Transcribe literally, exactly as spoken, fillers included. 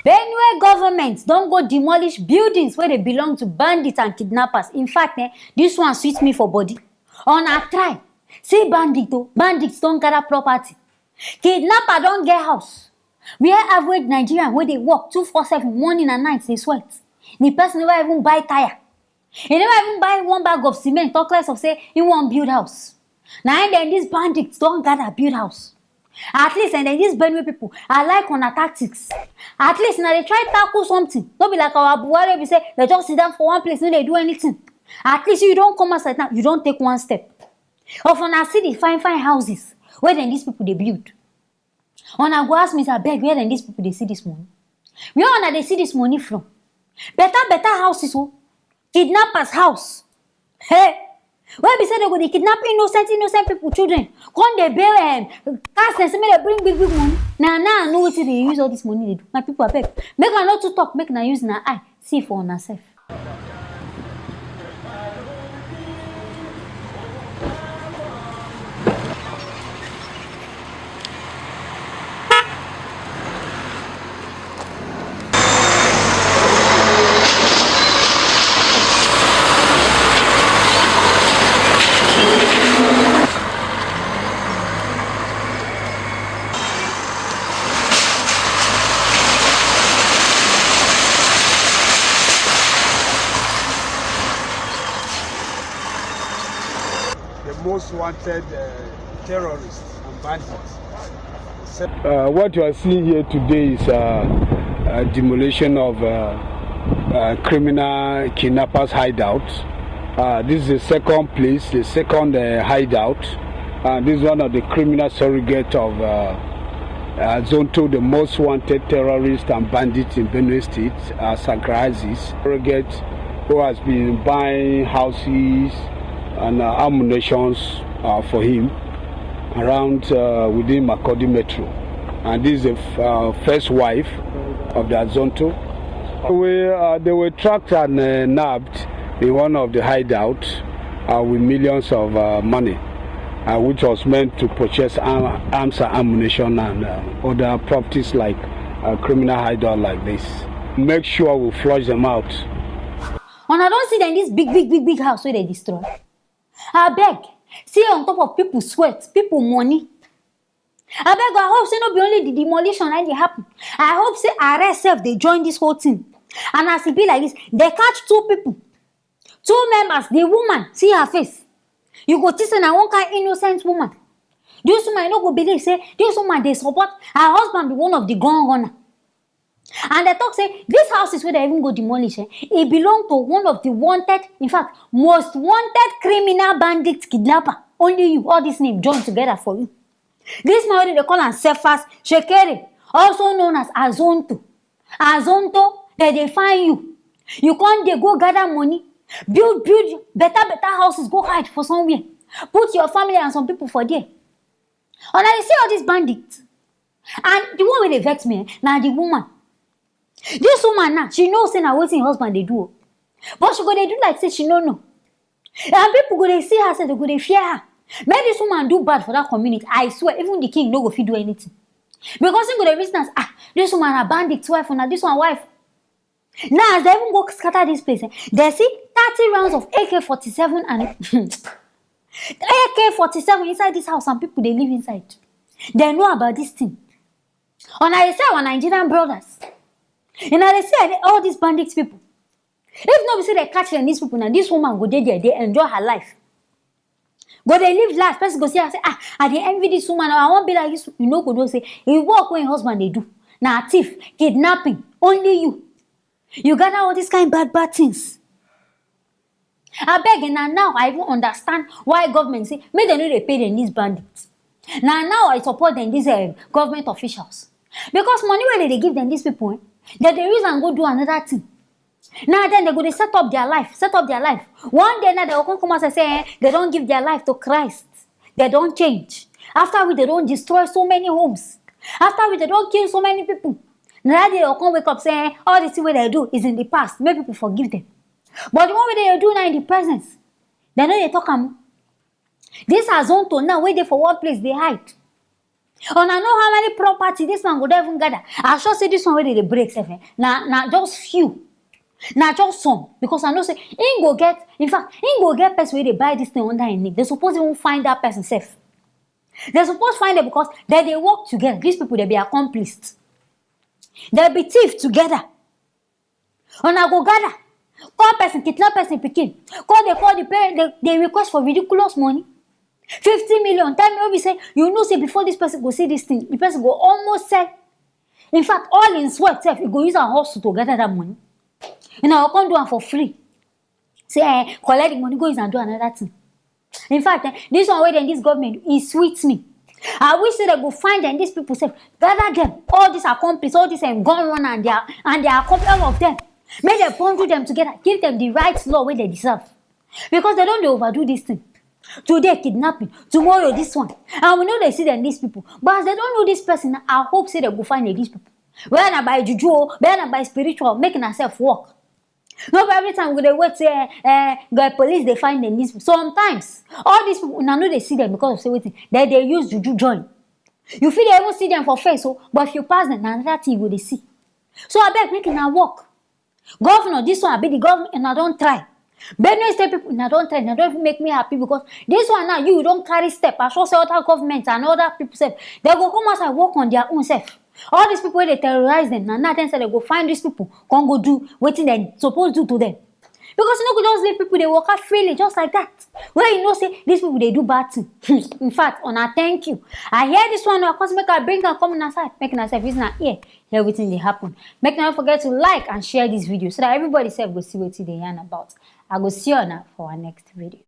Benue government don go demolish buildings wey dey belong to bandits and kidnappers. In fact, eh, this one sweet me for body. Una try. See bandit o, bandits don gather property. Kidnapper don get house. Where average Nigerian wey dey work two four seven morning and night dey sweat. The person never even buy tire. He never even buy one bag of cement, talk less of say he wan build house. Na im dem, these bandits don gather build house. At least, and then these Benue people, I like una tactics. At least na dey try tackle something. No be like our Buhari be say they just sit down for one place, no dey do anything. At least you don come outside now, you don take one step. Of una see the fine fine houses wey dem these people dey build. Una go ask me say, abeg, where dem these people dey see this money? Where una dey see this money from? Better better houses o, kidnappers house. Hey, wey be say they go dey kidnap innocent innocent people children, come dey bail um, cast dem say make dem bring big big money. Na now I know wetin dey use all this money dey do. My people, abeg, make una no too talk, make una use una eye see for una sef. The most wanted uh, terrorists and bandits. Uh, what you are seeing here today is uh, a demolition of uh, uh, criminal kidnappers' hideout. Uh, this is the second place, the second uh, hideout. Uh, this is one of the criminal surrogate of uh, uh, Zonto, the most wanted terrorist and bandit in Benue State, uh, Sankra Aziz. Surrogate who has been buying houses and uh, ammunitions uh, for him around uh, within Makurdi Metro. And this is the f- uh, first wife of the Azonto. We, uh, they were tracked and uh, nabbed in one of the hideouts uh, with millions of uh, money, uh, which was meant to purchase arm- arms and ammunition and uh, other properties like uh, criminal hideout like this. Make sure we flush them out. Una don see dem this big big big big house wey dem destroy? Abeg, see on top of people sweat, people money. Abeg, I hope say no be only the demolition na dey happen. I hope say arrest sef dey join this whole thing. And as e be like this, they catch two people, two members, the woman, see her face. You go think say na one kind innocent woman. This woman, you no go believe say this woman dey support her husband, be one of the gun runner. And they talk say this houses wey they even go demolish, eh, e belong to one of the wanted, in fact, most wanted criminal bandit kidnapper. Only you, all this name join together for you. This man wey dey call am Cephas Shekere, also known as Azonto. Azonto, they dey find you. You come dey go gather money, build build better better houses, go hide for somewhere, put your family and some people for there. Una dey see all these bandits. And the one wey dey vex me eh, na the woman. This woman now, she know say na wetin her husband dey do o. But she go dey do like say she no know. And people go dey see her, say they go dey fear her. Make this woman do bad for that community, I swear, even the king no go fit do anything. Because he go dey reason as, ah, this woman na bandit wife, na this one wife. Now, as they even go scatter this place, eh, they see thirty rounds of A K forty-seven and A K forty-seven inside this house, and people dey live inside. They know about this thing. Una dey see our Nigerian brothers. Una dey see all these bandit people. If no be say they catch them, these people now, this woman go dey there, dey enjoy her life. Go dey live life. Person go see her say, ah, I dey envy this woman. I wan be like this. You no go know say e work wey im husband dey do na thief, kidnapping. Only you. You gather all these kind bad bad things. Abeg, na now I even understand why government say make dem no dey pay dem these bandits. Na now I support dem, these um, government officials, because money wey dem dey give dem, these people, eh, dem dey use am go do another thing. Now then, dem go dey set up their life, set up their life. One day now, dem go come come out and say eh, dem don give their life to Christ. Dem don change. After we, dem don destroy so many homes. After we, dem don kill so many people. Na that day dem go come wake up say eh, all the thing wey dem do is in the past. Make people forgive them. But the one wey dem dey do now in the presence, dem no dey talk am. This Azonto now wey dey for one place dey hide. Una know how many property this man go don even gather? I sure say this one wey dey dey break sef, eh, na na just few, na just some, because I know say him go get, in fact, him go get person wey dey buy this thing under him name. They suppose even find that person sef. They suppose find them because they dey work together. These people, they be accomplice. They be thief together. Una go gather, call person, kidnap person pikin, call, dey call the parent, dey dey request for ridiculous money, fifty million. Tell me, wey be say you know say before this person go see this thing, the person go almost sell. In fact, all in sweat sef, he go use am hustle to gather that money. Una go come do am for free. Say, eh, collect the money, go use and do another thing. In fact, eh, this one wey dem, this government, e sweet me. I wish say they go find them, these people sef, gather them, all these accomplice, all these, um, gun runner and their and their accomplice, all of them. Make dem bundle them together, give them the right law wey they deserve, because they don dey overdo this thing. Today kidnapping, tomorrow this one, and we no dey see them, these people. But as they don know this person, I hope say they go find them, these people. Whether na by juju o, whether na by spiritual, make una sef work. No be every time we dey wait say, eh, eh, the police dey find them. This, sometimes all these people, una no dey see them because of say wetin, they dey use juju join. You fit dey even see them for face o, but if you pass them, na another thing you go dey see. So abeg, make una work. Governor, this one, abi the government, una don try. Benue State people, una don try, una don even make me happy, because this one now, you don carry step. I sure say other government and other people sef, they go come outside, work on their own sef. All these people wey dey terrorize them, na now dem say they go find these people, come go do wetin dem suppose do to them. Because you no go just leave people dey waka freely just like that. When you know say these people dey do bad thing. In fact, una thank you. I hear this one now, cause make I bring am come una side, make una sef use una ear hear wetin dey happen. Make una no forget to like and share this video so that everybody sef go see wetin dey yarn about. I go see una for our next video.